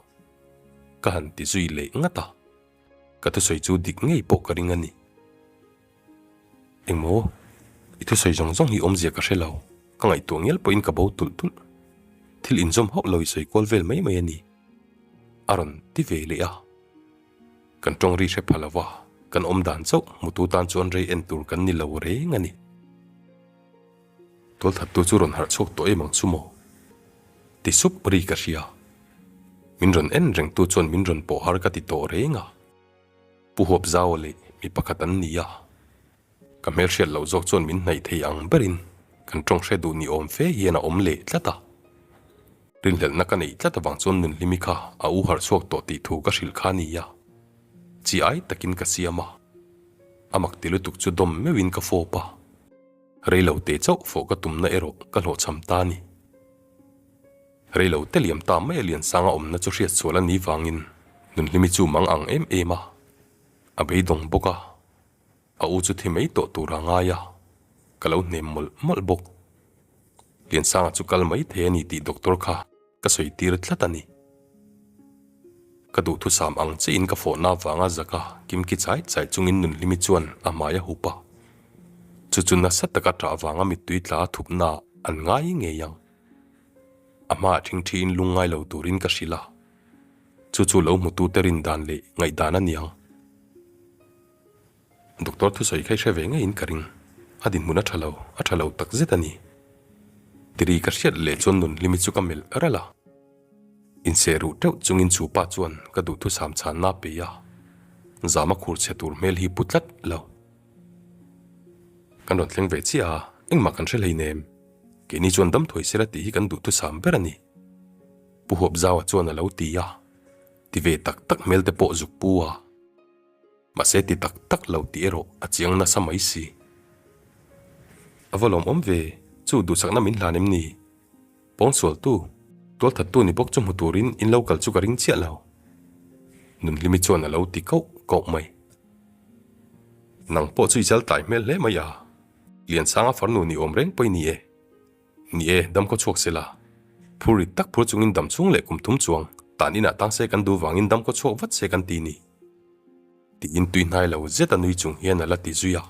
Ka han ti zui leh ngat a. Ka thusawi chu dik ngei pawh ka ring a ni. Engmaw? I thusawi zawng zawng hi awmzia ka hre lo. Ka ngaihtuah ngial pawhin ka bo tulh tulh. Thil inzawm hauh lo i sawi kual vel mai mai a ni. A rawn ti ve leh a. Kan tawng ri hre pha lo va, kan awm dan chauh hmutu tan chuan rei en tur kan ni lo reng a ni. Tualthattu chu rawn harh chhuak tawh em ang chu maw? Ti sup ri ka hria. Min rawn en rengtu chuan min rawn pawh har ka ti tawh reng a. Pu Huapzaua leh mi pakhat an ni a. Ka hmelhriat loh zawk chuan min hnaih thei ang berin kan tawng hre duh ni awm fe hian a awm leh tlat a. Rinhlelhna ka neih tlat avang chuan Nunhlimi kha a u harh chhuak tawh tih thu ka hrilh kha a ni a. Chi ai takin ka siam a. A mak ti lutuk chu dawm meuhin ka fawp a. Reilo te chauh fawh ka tumna erawh ka hlawhchham ta a ni. Reilo te liam ta mai a Liansanga awmna chu hriatsual a ni vangin Nunhlimi chu mang ang em em a. A beidawng bawk a. A u chu thi mai tawh tur a ngai a, ka lo hnem mawlh mawlh bawk. Liansanga chu kal mai thei a ni tih doctor kha ka sawi tir tlat a ni. Ka duhthusam ang chiahin ka fawhna avanga zaka kimki chai chai chungin Nunhlimi chuan a hmai a hup a. Chu chu nasa taka ṭah avanga mittui tla a thupna an ngai ngei ang. A hmaah ṭhingṭhiin lungngai lo turin ka hrilh a. Chu chu lo hmutute rindan leh ngaihdan a ni ang. Doctor thusawi kha i hre ve ngeiin ka ring. A dinhmun a tha lo, a tha lo tak zet a ni. Tiri ka hriat leh chuan Nunhlimi chu ka melh ralh a. Inseh ruh teuh chungin chu pa chuan ka duhthusam chhanna a pe a, zama khur chhe tur hmel hi pu tlat lo. Kan rawn thleng ve chiah a, engmah kan hre hleinem. Keini chuan dam thuai sela tih hi kan duhthusam ber a ni. Pu Huapzaua chuan a lo ti a, ti ve tak tak hmel te pawh zuk pu a. Mahse ti tak tak lo tih erawh a chiang nasa mai si. A va lawmawm ve, chu duhsakna min hlan em ni? Pawngsualtu, tualthattu ni bawk chu hmu turin in lo kal chu ka ring chiah lo. Nunhlimi chuan a lo ti koh koh mai. Nang pawh chu i chal tlai hmel hle mai a, Liansanga farnu ni awm reng pawh i ni e. Ni e, dam khaw chhuak sela. Phur rit tak phur chungin dam chhung leh kum thum chuang tan inah tang se kan duh vangin dam khaw chhuak vat se kan ti ni. Tiin tui hnai lo zet a nui chung hian a la ti zui a.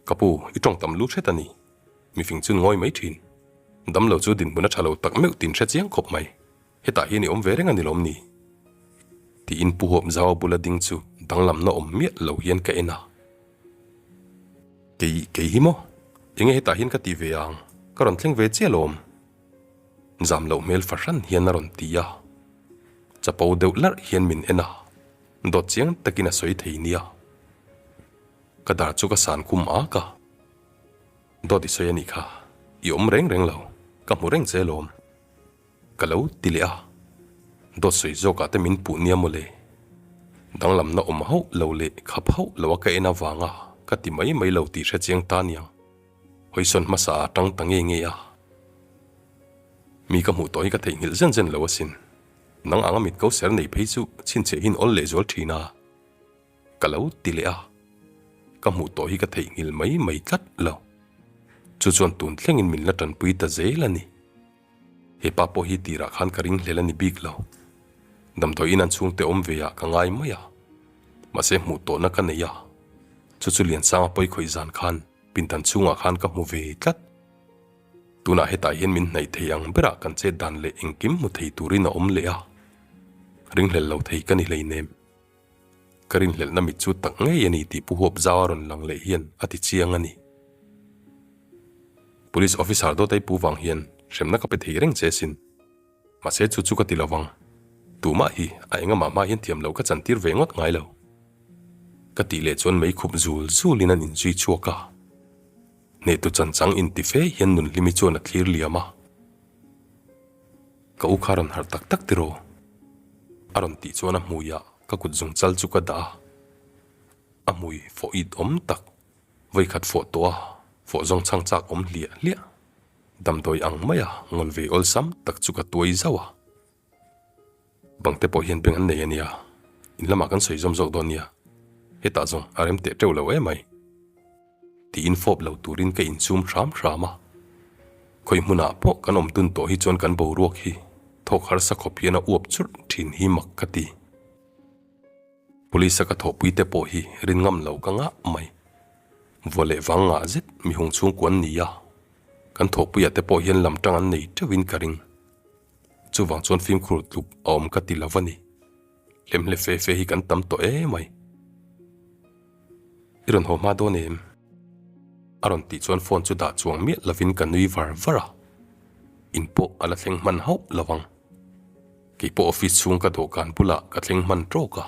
Ka pu, i tawng tam lu hret a ni. Mifing chun ngawi mai thin. Dam lo chu dinhmun a tha lo tak meuh tin hre chiang khawp mai. Hetah hian i awm ve reng a ni lawm ni? Tiin Pu Huap Zau a bula ding chu danglamna awm miah lo hian ka en a. Kei, kei hi maw? Enge hetah hian ka ti ve ang? Ka rawn thleng ve chiah lawm. Zam loh hmel fahran hian a rawn ti a. Chapo deuh larh hian min en a, dawt chiang takin a sawi thei nia. Ka dar chu ka san khum ak a. Dawt i sawi a nih kha, i awm reng reng lo, ka hmu reng che lawm. Ka lo ti leh a, dawt sawi zawkah te min puh nia mawle. Danglamna awm hauh lo leh khap hauh lo a ka en avanga ka ti mai mai lo tih hre chiang ta niang. Hawisawn hmasa a tang ta nge nge a. Mi ka hmuh tawh hi ka theihnghilh zen zen lo asin. Nang anga mit ko ser nei phei chu chhinchhiah hin awl lehzual thin a. Ka lo ti leh a, ka hmuh tawh hi ka theihnghilh mai mai tlat lo. Chu chuan tun thlengin min la tanpui ta zel a ni. He pa pawh hi tirah khan ka ring hlel a ni bik lo. Damdawiin an chhungte awm ve ah ka ngai mai a. Mahse hmuh tawhna ka nei a, chu chu Liansanga pawi khawih zan khan pindan chhungah khan ka hmu ve tlat. Tunah hetah hian min hnaih thei ang berah kan chet dan leh engkim hmu thei turin a awm leh a. Ringhlel lo thei ka ni hleinem. Ka rinhlelhna mit chu tak ngei a ni tih Pu Huap Zau a rawn lang leh hian a ti chiang a ni. Police officer dawt ei pu vang hian hremna ka pe thei reng che sin. Mahse chu chu ka ti lo vang. Tumah hi a engamah hma hian thiam loh ka chantir ve ngawt ngai lo. Ka tih leh chuan mei khup zul zulin an inzui chhuak a. Hnehtu chanchang inti fe hian Nunhlimi chuan a thlir liam a. Ka u kha rawn harh tak tak tiraw? A rawn tih chuan a hmuiah ka kut zung chal chu ka dah a. A hmui fawh it awm tak, vawikhat fawh tawh a, fawh zawng chhang chak awm hliah hliah. Damdawi ang maia ngawl ve awlsam tak chu ka tuai zauh a. Bang te pawh hian beng an nei a nia, in lamah kan sawi zawm zawk dawn nia, hetah zawng a rem teh teuh lo emai. Tiin fawp lo turin ka insum hram hram a. Khawi hmunah pawh kan awm dun tawh hi chuan kan boruak hi thawk harsa khawp hian a uap churh thin hi mak ka ti. Police a ka thawhpui te pawh hi rin ngam lo ka ngah mai. Vua leh vang ngah zet mihung chhungkua an ni a, kan thawhpuiah te pawh hian lam tang an nei teuhin ka ring. Chuvang chuan fimkhur tluk a awm ka ti lo a ni. Hlemhle fe fe hi kan tam tawh e mai. I rawn haw hma dawn em? A rawn tih chuan phone chu dah chuang miah lovin ka nui var var a, in pawh a la thleng hman hauh lo ang. Kei pawh office chhung ka dawhkan bulah ka thleng hman tawk a,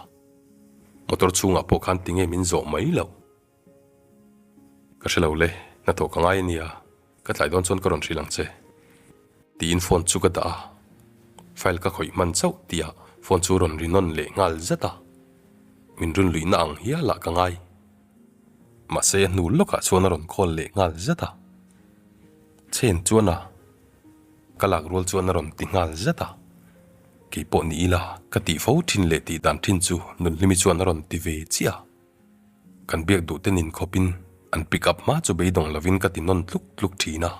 motor chhungah pawh khan tinge min zawh mai loh. Ka hre lo le, hnathawh ka ngai a nia, ka tlai dawn chuan ka rawn hrilh ang che. Tiin phone chu ka dah a, file ka khawih hman chauh tihah phone chu rawn ri nawn leh nghal zat a, min run luihna ang hialah ka ngai. Mahse a hnu lawkah chuan a rawn call leh nghal zat a, Chen chuan a ka lak rual chuan a rawn ti nghal zat a, kei pawh ni ila ka tih fo thin leh tih dan thin chu Nunhlimi chuan a rawn ti ve chiah a. Kan biak duh te nin khawpin an pick up hma chu beidawng lovin ka ti nawn tluk tluk thin a,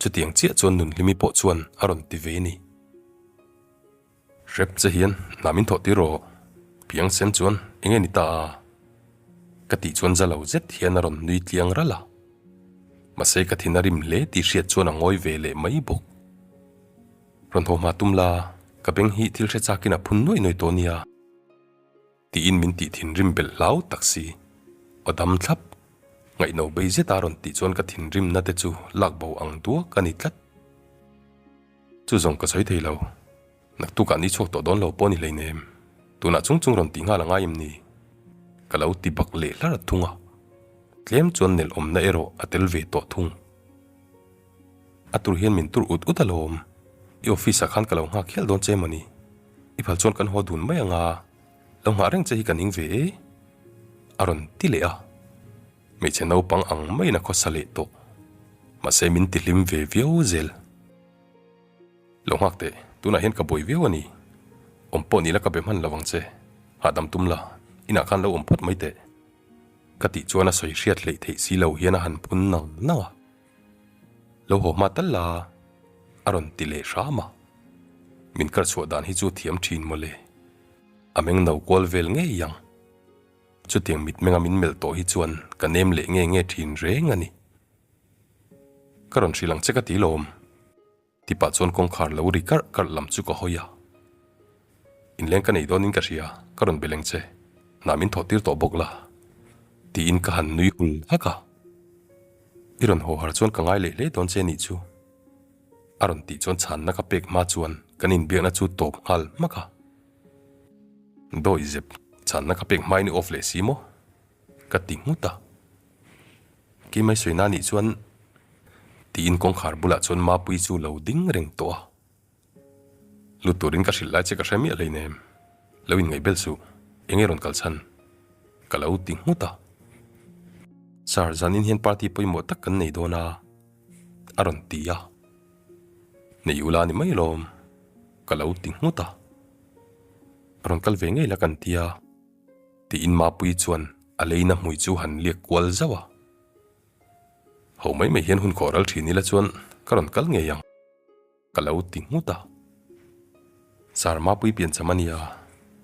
chutiang chiah chuan Nunhlimi pawh chuan a rawn ti ve ni. Hrep che hian hna min thawh tir rawh, piang sen chuan enge ni ta a? Ka tih chuan za lo zet hian a rawn nui tliang ralh a. Mahse ka thin a rim hle tih hriat chuan a ngawi ve leh mai bawk. Rawn haw hma tum la, ka beng hi thil hre chakin a phun nuai nuai tawh nia. Tiin min tih thinrim belh hlau tak si. Aw dam thlap. Ngaihno bei zet a rawn tih chuan ka thinrimna te chu lak bo ang duak a ni tlat. Chu zawng ka sawi thei lo. Naktukah ni chhuak tawh dawn lo pawh ni hleinem. Tunah chung chung rawn tih nghal a ngai em ni? Ka lo ti bak leh hlar thung a. Tlem chuan nelh awmna erawh a tel ve tawh thung. A tur hian min tur ut ut alawm. I office ah khan ka lo nghak hial dawn che mawni? I phal chuan kan haw dun mai anga, lo nghah reng che hi ka ning ve e. A rawn ti leh a. Hmeichhe naupang ang maiin a khawsa leh tawh. Mahse min ti hlim ve viau zel. Lo nghak teh, tunah hian ka buai viau a ni. Awm pawh ni la ka be hman lo ang che. Hahdam tum la, inah khan lo awm phawt mai teh. Ka tih chuan a sawi hriat hleih theih si lo hian a han phun nang nang a. Lo haw hma tal la, a rawn ti leh hram a. Min kar chhuah dan hi chu thiam thin mawle. A meng no kual vel ngei ang. Chutiang mitmenga min melh tawh hi chuan ka nem leh nge nge thin reng a ni. Ka rawn hrilh ang che ka ti lawm. Tipah chuan kawngkhar lo ri karh karh lam chu ka hawi a. Inleng ka nei dawnin ka hria, ka rawn beleng che. Hnah min thawh tir tawh bawk la. Tiin ka han nui hul hak a. I rawn haw har chuan ka ngai leh hle dawn che nih chu. A rawn tih chuan chhanna ka pek hma chuan kan inbiakna chu tawp nghal hmak a. Dawi zep, chhanna ka pek hmain i off leh si maw? Ka ti nghut a. Keimai sawi na nih chuan tiin kawngkhar bulah chuan Mapuii chu lo ding reng tawh a. Lut turin ka hrilh lai che ka hre miah hleinem. Lo inngaih bel suh, enge rawn kal chhan? Ka lo ti nghut a. Sir, zanin hian party pawimawh tak kan nei dawn a, a rawn ti a. Nei ula ni mai lawm, ka lo ti nghut a. Rawn kal ve ngei la kan ti a. Tiin Mapuii chuan a leina hmui chu han liak kual zauh a. Ho mai mai hian hun khawh ral thin ila chuan ka rawn kal ngei ang, ka lo ti nghut a. Sir Mapuii piancham a nia,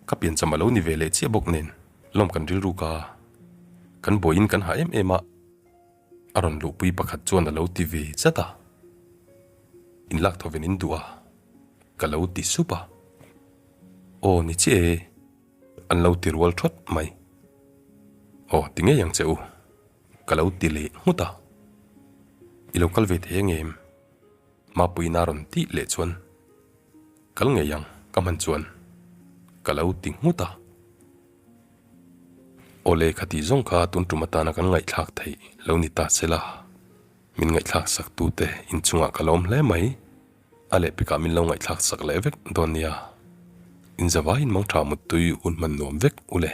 ka piancham a lo ni ve leh chiah bawk nen lawm kan rilru ka kan buaiin kan hah em em a, a rawn luhpui pakhat chuan a lo ti ve zat a. Inlak thawven in duh a, ka lo ti sup a. Aw ni chiah e. An lo ti rual thawt mai. Aw ti ngei ang che u, ka lo ti leh nghut a. I lo kal ve thei angem? Mapuiin a rawn tih leh chuan, Kal ngei ang ka hman chuan, ka lo ti nghut a. Aw le khatih zawng kha tun tum atana kan ngaihthlak theih lo ni ta se la, min ngaihthlak sak tute inchungah ka lawm hle mai. A lehpekah min lo ngaihthlak sak leh vek dawn nia. Inzavaiin mangtha muttui hun hman nuam vek u le.